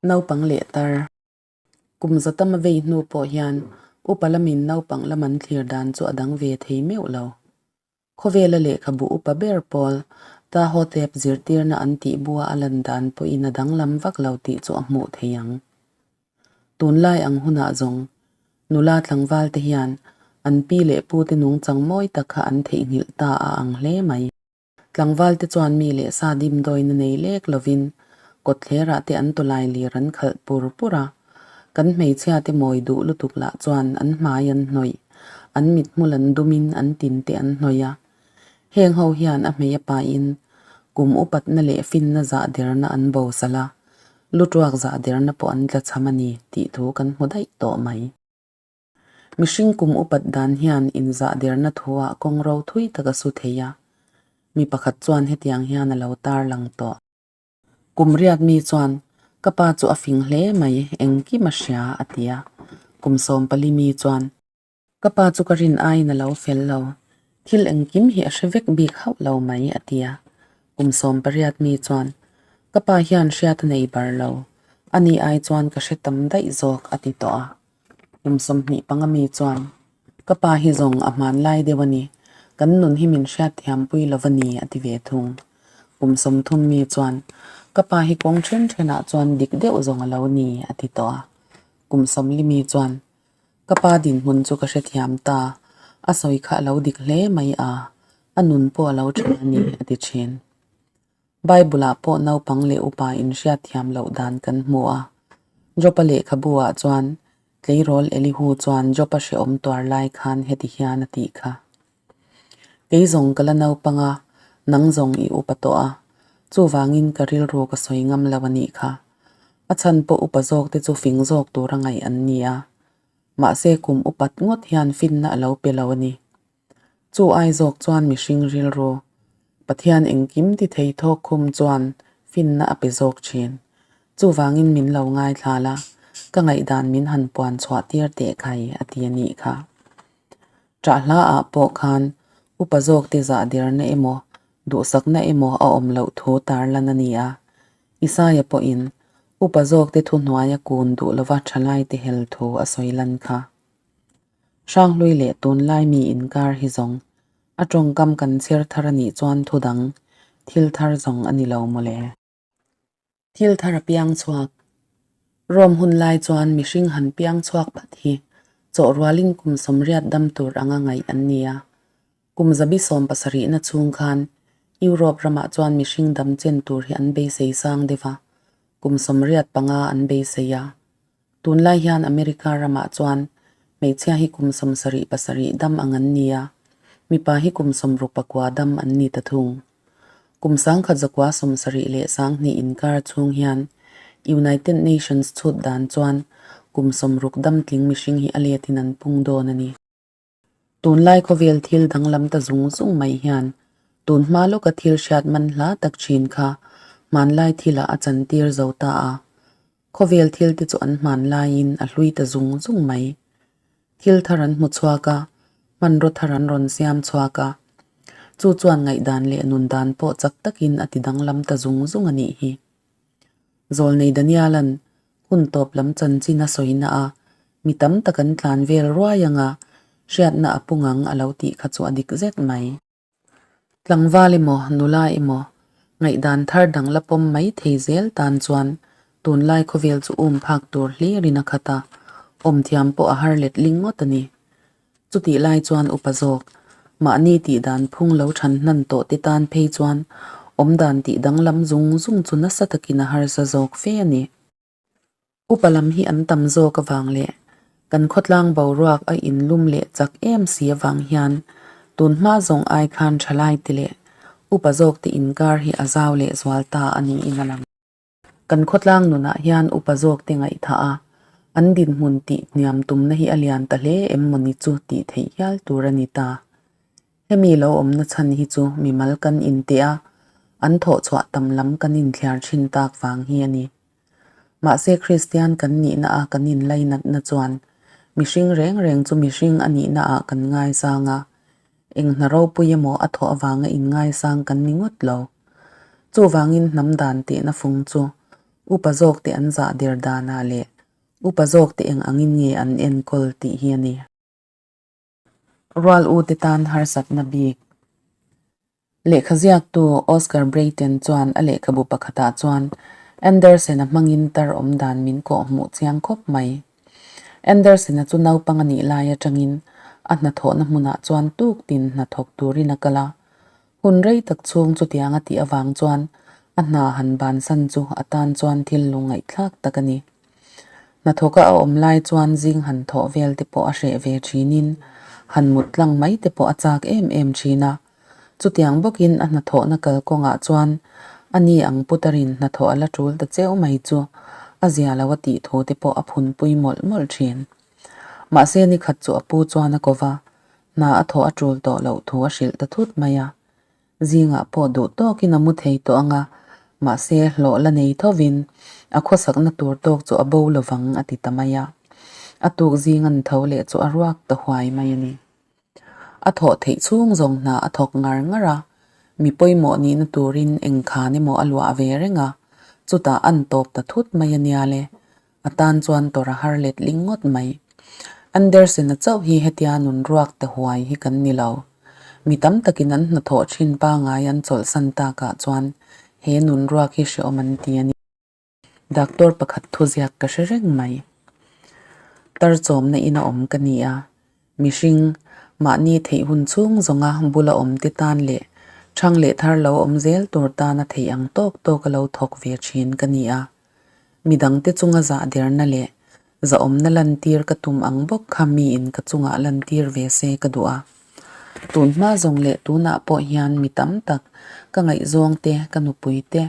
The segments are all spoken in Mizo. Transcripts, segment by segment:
Naupang leh tar. Kum za tam a vei hnu pawh hian upa lamin naupang lam an thlir dan chu a dang ve thei meuh lo. Khawvela lehkhabu upa ber pawl Tahotep zirtirna an tih bua a lan dan pawhin a danglam vak lo tih chu a hmuh thei ang. Tunlai ang hunah zawng nula tlangval te hian an pi leh pute nungchang mawi tak kha an theihnghilh ta a ang hle mai. Tlangval te chuan mi leh sa dimdawina nei lek lovin kawtthlerah te an tawlai lir an khalh pur pur a. Kan hmeichhia te mawi duh lutuk lah chuan an hmai an hnawih, an mithmul an dumin an tin te an hnawih a. Heng ho hian a hmei a pahin kum upatna leh finna zah derna an bosal a, lutuak zah derna pawh an tlachham a ni tih thu kan hmu daih tawh mai. Mihring kum upat dan hian inzahderna thuah kawng ro thui tak a su thei a, mi pakhat chuan hetiang hian a lo tarlang tawh. Kum riat mi chuan, Ka pa chu a fing hle mai, engkim a hria, a ti a. Kum 14 mi chuan, Ka pa chu ka rin aiin a lo fel lo, thil engkim hi a hre vek bik hauh lo mai, a ti a. Kum 18 mi chuan, Ka pa hian hriat a nei bar lo, ani ai chuan ka hre tam daih zawk, a ti tawh a. Kum 25 mi chuan, Ka pa hi zawng a hmanlai deuh a ni, kan nun hi min hriatthiampui lo va ni, a ti ve thung. Kum 30 mi chuan, Ka pa hi kawng then thenah chuan dik deuh zawng a lo ni, a ti tawh a. Kum 40 mi chuan, Ka pa dinhmun chu ka hrethiam ta, a sawi kha a lo dik hle mai a, a nun pawh a lo tha a ni, a ti thin. Bible-ah pawh naupang leh upa inhriatthiam loh dan kan hmu a. Job-a lehkhabu-ah chuan tleirawl Elihu chuan Job-a hrehawm tuar lai khan heti hian a tih kha, Kei zawng ka la naupang a, nang zawng i upa tawh a, chuvangin ka rilru ka sawi ngam lo a nih kha. A chhan pawh upa zawkte chu fing zawk tura ngaih an ni a, mahse kum upat ngawt hian finna a lo pe lo a ni. Chu ai zawk chuan mihring rilru, Pathian engkim ti thei thawk khum chuan finna a pe zawk thin. Chuvangin min lo ngaithla la, ka ngaihdan min han puan chhuah tir teh khai a ti a nih kha. Ṭah hla ah pawh khan upa zawk te zah derna emaw, duhsakna emaw a awm loh thu tarlan a ni a. Isaia pawhin upa zawk te thuhnuaia kun duh lova ṭhalai te hel thu a sawi lan kha. Hranghlui leh tunlai mi inkar hi zawng a tawngkam kan chher thar a nih chuan thu dang, thil thar zawng a ni lo mawle. Thil thar a piang chhuak. Rome hun lai chuan mihring han piang chhuak phat hi chawhrualin kum 80 dam tur anga ngaih an ni a. Kum 17 na chhung khan Europe ramah chuan mihring dam chen tur hi an beisei sang deuh a, kum 85 an beisei a. Tunlai hian America ramah chuan hmeichhia hi kum 77 dam ang an ni a, mipa hi kum 69 dam an ni ta thung. Kum 1972 inkar chhung hian United Nations chhut dan chuan kum 60 dam tling mihring hi a letin an pung dawn a ni. Tunlai khawvel thil danglam ta zung zung mai hian tun hma lawka thil hriat man hla tak thin kha hmanlai thilah a chantir zo ta a. Khawvel thil te chu an hmanlaiin a hlui ta zung zung mai. Thil thar an hmu chhuak a, hmanraw thar an rawn siam chhuak a. Chu chuan ngaihdan leh nundan pawh chak takin a ti danglam ta zung zung a nih hi. Zawlnei Daniela'n hun tawp lam chanchin a sawi na a, mi tam tak an tlan vel ruai anga hriatna a pung ang a lo tih kha chu a dik zet mai. Tlangval emaw, nula emaw, ngaihdan thar dang la pawm mai thei zel tan chuan tunlai khawvel chu um phak tur hlirin a khat a, awm thiam pawh a har let ling ngawt a ni. Chutih lai chuan upa zawk, mahni tih dan phung lo than hnan tawh te tan phei chuan awmdan tih danglam zung zung chu nasa takin a harsa zawk fe a ni. Upa lam hi an tam zawk avang leh kan khawtlang boruak a inlum leh chak em si avang hian tun hma zawng ai khan thalai te leh upa zawk te inkar hi a zau leh zual ta a niin a lang. Kan khawtlang nunah hian upa zawk te ngaihthah a, an dinhmun tih hniam tumna hi a lian ta hle em mawni chu tih theih hial tur a ni ta. Hemi lo awmna chhan hi chu mimal kan inteh a, an thawhchhuah tam lam kan inthliar thin tak vang hi a ni. Mahse Kristian kan nihna a kan inlainatna chuan mihring reng reng chu mihring a nihna ah kan ngaisang a, eng hna ropui emaw a thawh avanga inngaisang kan ni ngawt lo. Chuvangin hnam dan tehna fung chu. Upa zawkte an zah der danah leh upa zawkte eng angin nge an enkawl tih hi a ni. Rual ute tan harsatna bik. Lehkha ziaktu Oscar Brayton chuan a lehkhabu pakhatah chuan Andersen-a hmangin tar awm dan min kawh hmuh chiang khawp mai. Andersen-a chu naupang a nih lai atangin a hnathawhna hmunah chuan tuk tin hnathawk turin a kal a. Hun rei tak chhung chutiang a tih avang chuan a hna han bansan chu a tan chuan thil lungngaihthlak tak a ni. Hnathawka a awm lai chuan zing han thawh vel te pawh a hreh ve thinin han mut tlang mai te pawh a chak em em thin a. Chutiang bawkin a hnathawhna kalkawngah chuan a ni ang putarin hnathawh a la tul ta cheu mai chu a zia lo a tih thu te pawh a phunpui mawlh mawlh thin. Mahse nikhat chu a pu chuan a ko va, hna a thawh a tul tawh loh thu a hrilh ta thut mai a. Zingah pawh duh tawkin a mu thei tawh ang a, mahse hlawh la nei thovin a khawsakna tur tawk chu a bo lovang a ti ta mai a. A tuk zing an tho leh chu a ruak ta huai mai a ni. A thawh theih chhung zawng hna a thawk ngar ngar a, mi pawimawh nihna turin eng khan emaw a luah ve reng a, chutah an tawp ta thut mai a nia le. A tan chuan tawrh a har let ling ngawt mai. Anderson-a chauh hi hetia nun ruak ta huai hi kan ni lo. Mi tam takin an hnathawh thin pangai an chawlhsan takah chuan he nun ruak hi hrehawm an ti a ni. Doctor pakhat thuziak ka hre reng mai. Tar chawmna ina awm ka ni a, mihring mahni theih hun chhung zawnga bula awm te tan leh thang leh thar lo awm zel tur tana theih ang tawk tawk a lo thawk ve thin ka ni a. Midangte chunga zah derna leh zahawmna lantir ka tum ang bawk kha miin ka chungah lantir ve se ka duh a. Tun hma zawng leh tunah pawh hian mi tam tak, ka ngaihzawng te, ka nupui te,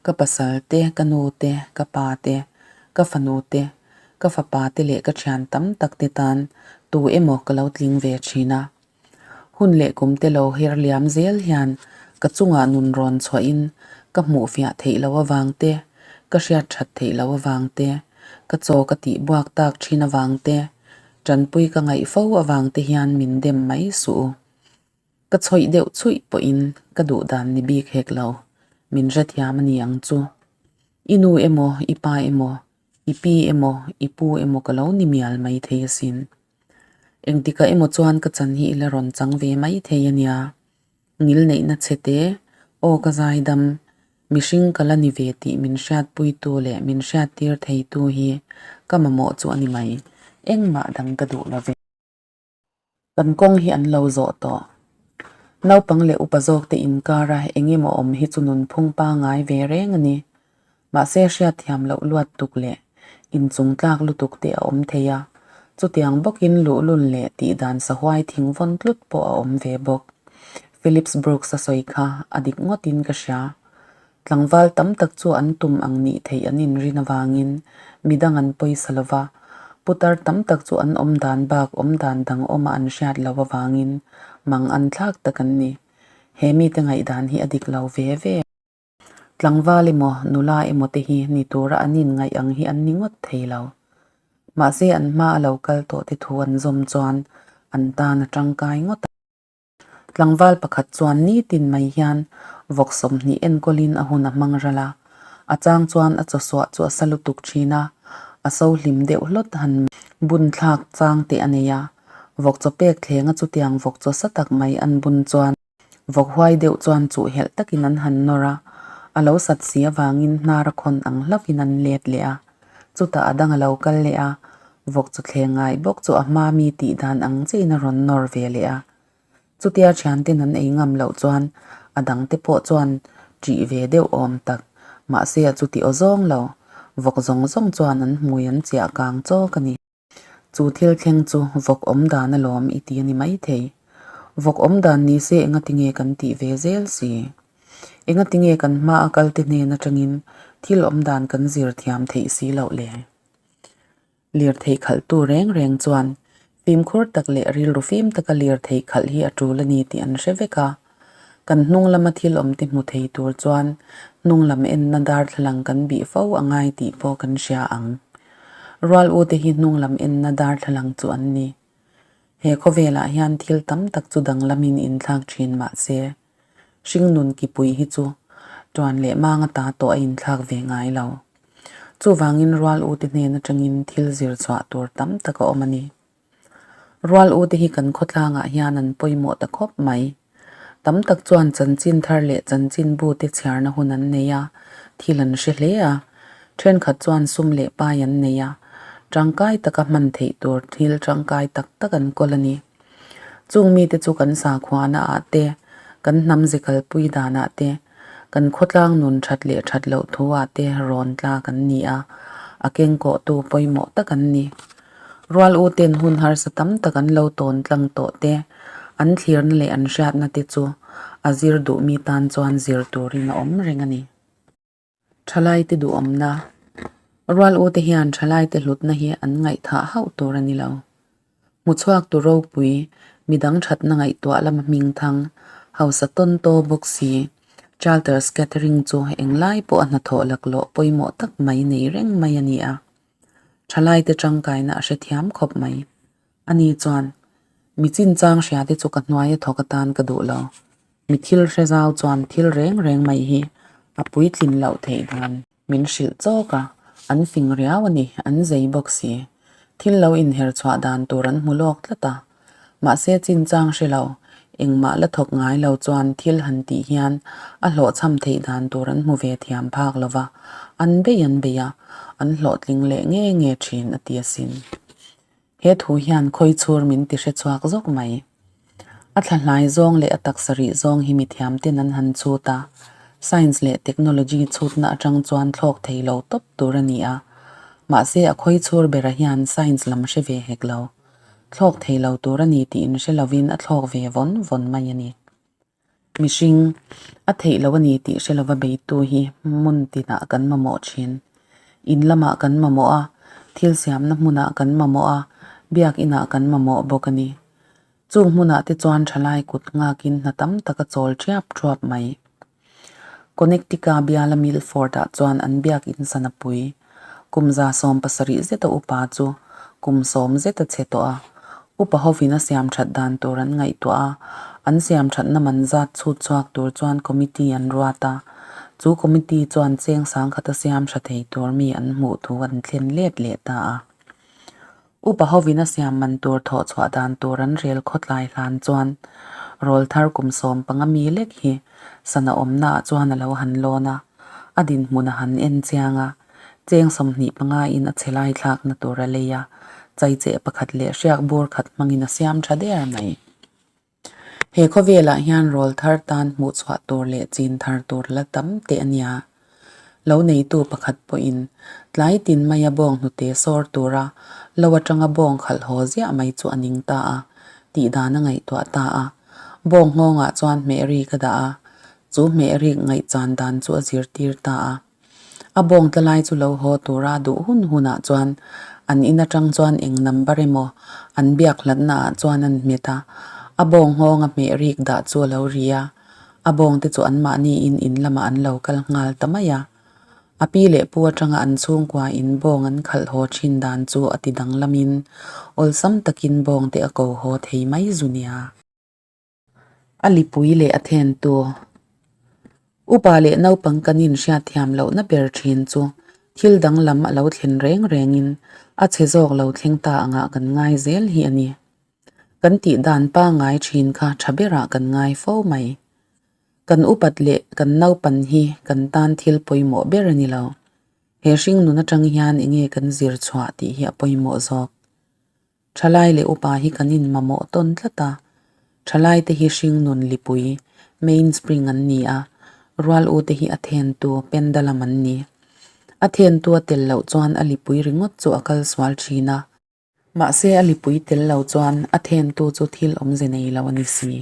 ka pasal te, ka nu te, ka pa te, ka fanu te, ka fapa te leh ka thian tam tak te tan tu emaw ka lo tling ve thin a. Hun leh kum te lo her liam zel hian ka chungah nun rawn chhuahin ka hmuh fiah theih loh avang te, ka hriat that theih loh avang te, ka chaw ka tih buak tak thin avang te, tanpui ka ngaih fo avang te hian min dem mai suh u. Ka chhawih deuh chhuih pawhin ka duh dan ni bik hek lo, min hrethiam a ni ang chu. I nu emaw, i pa emaw, i pi emaw, i pu emaw ka lo ni mial mai thei asin. Engtikah emaw chuan ka chan hi i la rawn chang ve mai thei a nia. Ngil neihna chhe te, aw ka zaidam, mihring ka la ni ve tih min hriatpuitu leh min hriattir theitu hi ka mamawh chu a ni mai. Engmah dang ka duh lo ve. Kan kawng hi an lo zawh tawh. Naupang leh upa zawkte inkara eng emaw awm hi chu nunphung pangngai ve reng a ni. Mahse hriatthiam loh luat tuk leh inchung tlak lutuk te a awm thei a, chutiang bawkin luhlul leh tihdan sahuai thing vawn tlut pawh a awm ve bawk. Phillips Brooks a sawi kha a dik ngawtin ka hria. Tlangval tam tak chu an tum ang nih theih an inrin avangin midang an pawisa lo va, putar tam tak chu an awm dan bak awm dan dang awma an hriat loh avangin mang an thlak tak an ni. He mite ngaihdan hi a dik lo ve ve. Tlangval emaw nula emaw te hi ni tura an inngaih ang hi an ni ngawt thei lo. Mahse an hma a lo kal tawh te thu an zawm chuan an tan a tangkai ngawt a. Tlangval pakhat chuan nitin mai hian vawk 20 enkawlin a hun a hmang ral a, a chang chuan a chawsuah chu a sa lutuk thin a, a so hlim deuh hlawt han bun thlak chang te a nei a, vawk chaw pek thlenga chutiang vawk chaw sa tak mai an bun chuan vawk huai deuh chuan chuh helh takin an han nawr a, a lo sat si avangin hnar a khawn ang hlauhin an let leh a, chutah a dang a lo kal leh a, vawk chu thleng ngai bawk chu a hma mi tih dan ang chiin a rawn nawr ve leh a. Chutia thianten an ei ngam loh chuan a dangte pawh chuan ṭih ve deuh awm tak, mahse a chuti aw zawng lo, vawk zawng zawng chuan an hmui an chiah kang chawk a ni. Chu thil thleng chu vawk awm dan alawm i ti a ni maithei. Vawk awm dan ni se engati nge kan tih ve zel si? Engati nge kan hma a kalte hnen atangin thil awm dan kan zir thiam theih si loh le? Lirthei khalhtu reng reng chuan fimkhur tak leh rilru fim taka lirthei khalh hi a tul a ni tih an hre vek a. Kan hnung lama thil awm te hmu thei tur chuan hnung lam enna darthlalang kan bih fo a ngai tih pawh kan hria ang. Rual u te hi hnung lam enna darthlalang chu an ni. He khawvelah hian thil tam tak chu danglamin inthlak thin mah se, hringnun kipui hi chu tuan leh mang ata tawh a inthlak ve ngai lo. Chuvangin rual ute hnen atangin thil zir chhuah tur tam tak a awm a ni. Rual ute hi kan khawtlangah hian an pawimawh ta khawp mai. Tam tak chuan chanchin thar leh chanchin bu te chhiarna hun an nei a, thil an hre hle a. Thenkhat chuan sum leh pai an nei a, tangkai taka hman theih tur thil tangkai tak tak an kawl a ni. Chung mite chu kan sakhuana ah te, kan hnam ze kalpui danah te, kan khawtlang nun that leh that loh thu ah te rawn tlak an ni a, a kengkawhtu pawimawh tak an ni. Rual u ten hun harsa tam tak an lo tawn tlang tawh te, an thlirna leh an hriatna te chu a zir duh mi tan chuan zir turin a awm reng a ni. Thalaite duhawmna, Rual u te hian thalaite hlutna hi an ngaihthah hauh tur a ni lo. Hmuchhuak tu ropui, midang thatna ngaihtuah lama hming thang, hausa tawn taw bawk si, Chalters Catering chu englai pawh a hnathawh laklawh pawimawh tak mai nei reng mai a ni a. Thalaite tangkaina a hrethiam khawp mai. Ani chuan, Mi chinchang hriate chu ka hnuaia thawk atan ka duh lo. Mi thil hre zau chuan thil reng reng mai hi a puitlin loh theih dan min hrilh chawk a, an fing riau a ni, an zei bawk si. Thil lo inher chhuah dan tur an hmu lawk tlat a. Mahse chinchang hre lo, engmah la thawk ngai lo chuan thil han tih hian a hlawhchham theih dan tur an hmu ve thiam phak lo va, an bei an bei a, an hlawhtling leh nge nge thin a ti asin. He thu hian khawichhur min ti hre chhuak zawk mai. A thlahlai zawng leh a taksa rih zawng hi mithiam ten an han chhut a, science leh technology chhutna atang chuan thlawk thei lo tawp tur a ni a. Mahse a khawichhur bera hian science lam hre ve hek lo. Thlawk thei lo tur a ni tih inhre lovin a thlawk ve vawn vawn mai a ni. Mihring, a theih lo a ni tih hre lova beitu hi hmun tinah kan mamawh thin. In lamah kan mamawh a, thil siamna hmunah kan mamawh a, biak inah kan mamawh bawk a ni. Chung hmunah te chuan thalai kut nghakin hna tam tak a chawl thiap thuap mai. Connectica biala Milford-ah chuan an biak in sana pui. Kum 17 zeta upa chu kum sawm zeta che tawh a, upa hovin a siam that dan tur an ngaihtuah a, an siam thatna man zat chhut chhuak tur chuan committee an ruat a, chu committee chuan cheng sangkhata siam tha thei tur mi an hmuh thu an thlen let leh ta a. Upa hovin a siam man tur thawh chhuah dan tur an rel khawtlai hlan chuan rawl thar kum 15 mi lek hi sana awmnaah chuan a lo han lawn a, a dinhmun a han en chiang a, cheng 25 in a chhe lai thlakna tur a lei a, chaicheh pakhat leh hriak bur khat hmangin a siam tha der mai. He khawvelah hian rawl thar tan hmuh chhuah tur leh chin thar tur la tam teh a nia. Lo neitu pakhat pawhin tlai tin maia bawng hnute sawr tura lo atanga bawng khalh haw ziah mai chu a ning ta a, tih dan a ngaihtuah ta a. Bawng nghawngah chuan hmeh rik a dah a, chu hmeh rik ngaihchan dan chu a zirtir ta a. A bawng tla lai chu lo haw tura duh hun hunah chuan an in atang chuan eng number emaw an biak hlatna ah chuan an hmet a, a bawng nghawnga hmeh rik dah chu a lo ri a, a bawng te chu anmahni in in lamah an lo kal nghal ta mai a. A pi leh pu atanga an chhungkua in bawng an khalh haw thin dan chu a ti danglamin awlsam takin bawng te a ko haw thei mai zu nia. A lipui leh a thentu. Upa leh naupang kan inhriat thiam lohna ber thin chu thil danglam a lo thlen reng rengin a chhe zawk lo thleng ta angah kan ngai zel hi a ni. Kan tih dan pangngai thin kha tha berah kan ngai fo mai. Kan upat leh kan naupan hi kan tan thil pawimawh ber a ni lo. He hringnun atang hian enge kan zir chhuah tih hi a pawimawh zawk. Thalai leh upa hi kan inmamawh tawn tlat a, thalaite hi hringnun lipui, mainspring, an ni a, rual ute hi a thentu, pendulum, an ni. A thentu a tel loh chuan a lipui ringawt chu a kal sual thin a. Mahse a lipui tel lo chuan a thentu chu thil awmze nei lo a ni si.